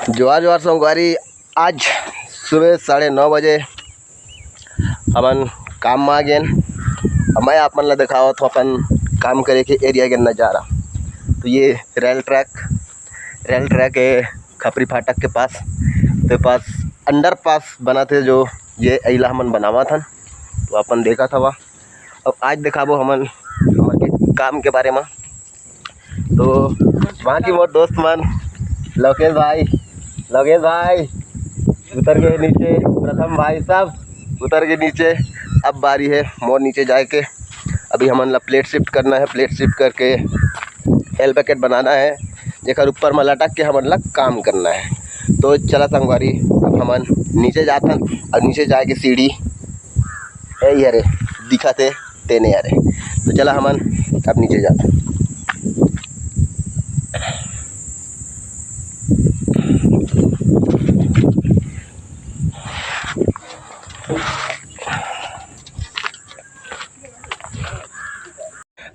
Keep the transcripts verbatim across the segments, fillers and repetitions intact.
जोहार जोहार संगवारी। आज सुबह साढ़े नौ बजे हमन काम में आ गेन। अब मैं आप मन ला देखावत हूँ अपन काम करे के एरिया के नज़ारा। तो ये रेल ट्रैक, रेल ट्रैक है खपरी फाटक के पास। तो पास अंडर पास बना थे, जो ये अइला हमन बनावत हन। तो अपन देखत हवा। अब आज देखाबो हमन हमर के काम के बारे में। तो वहाँ की मोर दोस्त मन, लोकेश भाई, लोकेश भाई उतर गए नीचे, प्रथम भाई सब उतर गए नीचे। अब बारी है मोर नीचे जाए के। अभी हमन ला प्लेट शिफ्ट करना है, प्लेट शिफ्ट करके एल बकेट बनाना है, जेकर ऊपर में लटक के हमन ला काम करना है। तो चला संगवारी, अब हमन नीचे जाथन और नीचे जाए के सीढ़ी ए हरे दिखत हे, तेने हरे। तो चला हमन अब नीचे जाथन।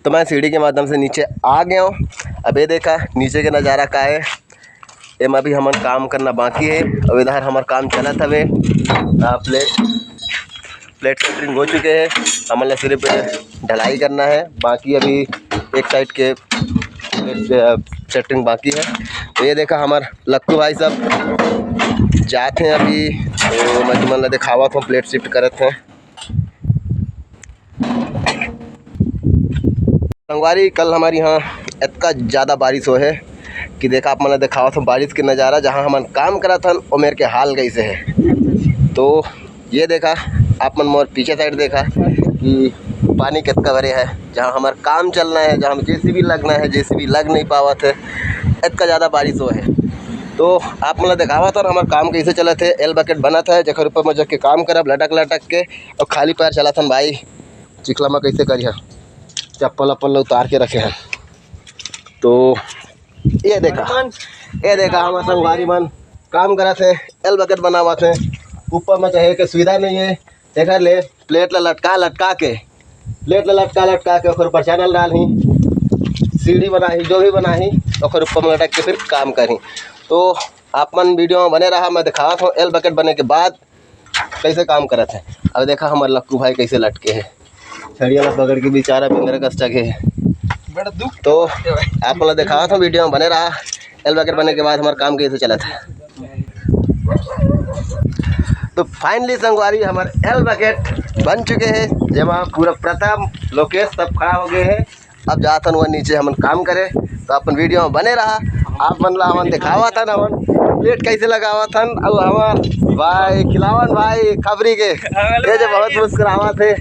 तो मैं सीढ़ी के माध्यम से नीचे आ गया हूँ। अब ये देखा नीचे के नज़ारा का है। एमा भी हमन काम करना बाकी है। अब इधर हमर काम चलत हवे। आ, प्लेट प्लेट सेटरिंग हो चुके हैं। हमन ला सिर्फ ढलाई करना है, बाकी अभी एक साइड के प्लेट, अ, सेटरिंग बाकी है। तो ये देखा हमर लक्कू भाई सब जात हैं अभी। तो मैं तुमन ला दिखावत हूँ, प्लेट शिफ्ट करत हैं। संगवारी, कल हमर यहाँ इतना ज़्यादा बारिश हो है कि देखा, आप मन ला दिखावत हूँ बारिश के नज़ारा, जहाँ हमन काम करत हन, ओ मेर के हाल कैसे है। तो ये देखा, आप मन मोर पीछे साइड देखा कि पानी कितना भरे है। जहाँ हमर काम चलना है, जहाँ हम जेसीबी लगना है, जेसीबी लग नहीं पावत है, इतना ज़्यादा बारिश हो है। तो आप मन ला दिखावत हन हमर काम कैसे चलत है। एल बकेट बनत है, जेकर ऊपर में जग के काम करब लटक लटक के, और खाली पैर चलत हन भाई। चिखला में कैसे करिहा, चप्पल अप्पल ला उतार के रखे हैं। तो ये देखा, ये देखा, हमर संगवारी मन काम करत हे, एल बकेट बनावत हे। ऊपर में चढ़े के सुविधा नहीं है, एकर ले प्लेट ला लटका लटका के, प्लेट ला लटका लटका के ओकर ऊपर चैनल डालही, सीढ़ी बनाही, जो भी बनाही, ओकर ऊपर में लटक के फिर काम करही। तो आप मन वीडियो में बने रहा, मैं दिखावत हूँ एल बकेट बने के बाद कैसे काम करत हे। अब देखा हमर लक्कू भाई कैसे लटके हे, छड़िया ला पकड़ के बेचारा बेंदरा कस चघे हे। बड़ा दुख तो आप मन ला दिखावत हूँ, वीडियो में बने रहा। एल बकेट बने के बाद हमर काम कैसे चलत हे। तो फाइनली संगवारी, हमर एल बकेट बन चुके हे, जेमा पूरा प्रथम लोकेश सब खड़ा हो गए हे। अब जात हन वो नीचे हमन काम करे, तो अपन वीडियो में बने रहा। आप मन ला हमन दिखावत हन, हमन प्लेट कैसे लगावत हन। अउ हमर भाई खिलावन भाई खबरी के, ये जो बहुत मुस्कुरावत हे।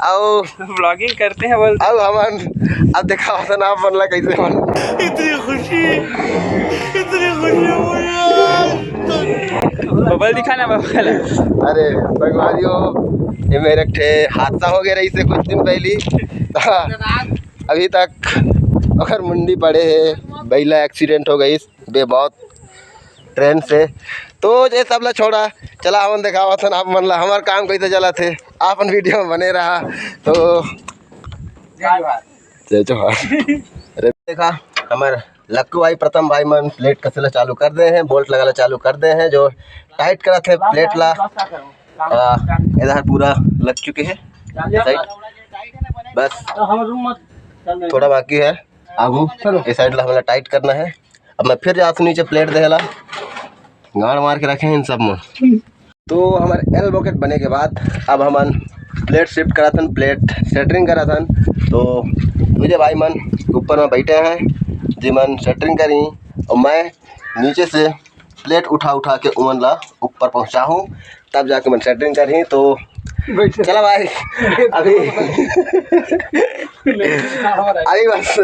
अउ व्लॉगिंग करते हैं बोल। अउ हमन अब दिखावत हन आप मन ला कैसे हमन। इतनी खुशी, इतनी खुशी हुई आज तक। बबल दिखाना, बबल। अरे संगवारियों, ये मेरे एक ठे हादसा हो गया रहिसे कुछ दिन पहली। अभी तक ओकर मुंडी पड़े हे, बइला एक्सीडेंट हो गइस बे मौत ट्रेन से। तो ये सब ला छोड़ा, चला हमन देखावत हन आप मन ला हमर काम कैसे चलत हे। आपन वीडियो में बने रहा। तो जय जोहार। जय जोहार। अरे देखा, हमर लक्कू भाई, प्रथम भाई मन प्लेट कसे ला चालू कर दे हैं, बोल्ट लगा ला चालू कर दे हैं, जो टाइट करत हे प्लेट ला। आ, इधर पूरा लग चुके हैं साइड, बस थोड़ा बाकी है। आगू ये साइड ला हमला टाइट करना है। अब मैं फिर जात हूँ नीचे प्लेट देहला, गाड़ मार के रखे हैं इन सब में। तो हमर एल बकेट बने के बाद अब हमन प्लेट शिफ्ट करत हन, प्लेट सेटरिंग करत हन। तो दूजे भाई मन ऊपर में बैठे हैं, जिमन सेटरिंग करी, और मैं नीचे से प्लेट उठा उठा के उमन ला ऊपर पहुँचाहूँ, तब जाके मन सेटरिंग करही। तो बैठे। चला भाई, अभी अभी बस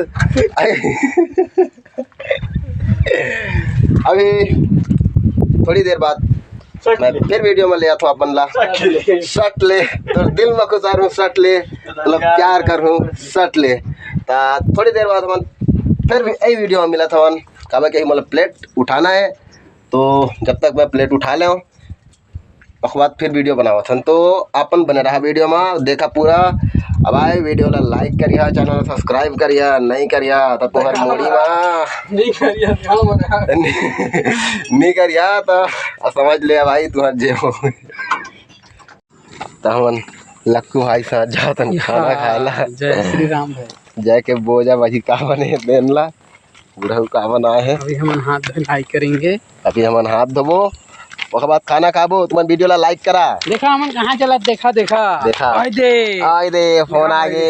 अभी, अभी थोड़ी देर बाद सट मैं ले। फिर वीडियो में ले आता हूँ अपन ला। सट ले। सट ले, तो दिल में खुश रहूँ, सट ले, मतलब प्यार करूँ, सट ले। ता थोड़ी देर बाद हमन फिर भी यही वीडियो में मिलत हवन, काबर कि मतलब प्लेट उठाना है। तो जब तक मैं प्लेट उठा ले हूँ, ओकर बाद फिर वीडियो बनावत हन। तो अपन बने रहा वीडियो में, देखा पूरा। अब आए वीडियो ला लाइक करिहा, चैनल ला सब्सक्राइब करिहा, नहीं करिहा तो तोहर मोड़ी में नहीं करिहा, नहीं करिहा तो समझ ले भाई तुहर जे हो। तो हमन लक्कू भाई साथ जातन खाना खाए ला। जय श्री राम भाई। जाके बोजा भाजी का बने देन ला, बुढ़ऊ का बनाए है। अभी हमन हाथ धुलाई करेंगे। अभी हमन हाथ धोबो, ओकर बाद खाना खाबो। तुमन वीडियो ला लाइक करा। देखा हमन कहाँ चलत, देखा, देखा। देखा। आय दे। आय दे, फोन आ गे।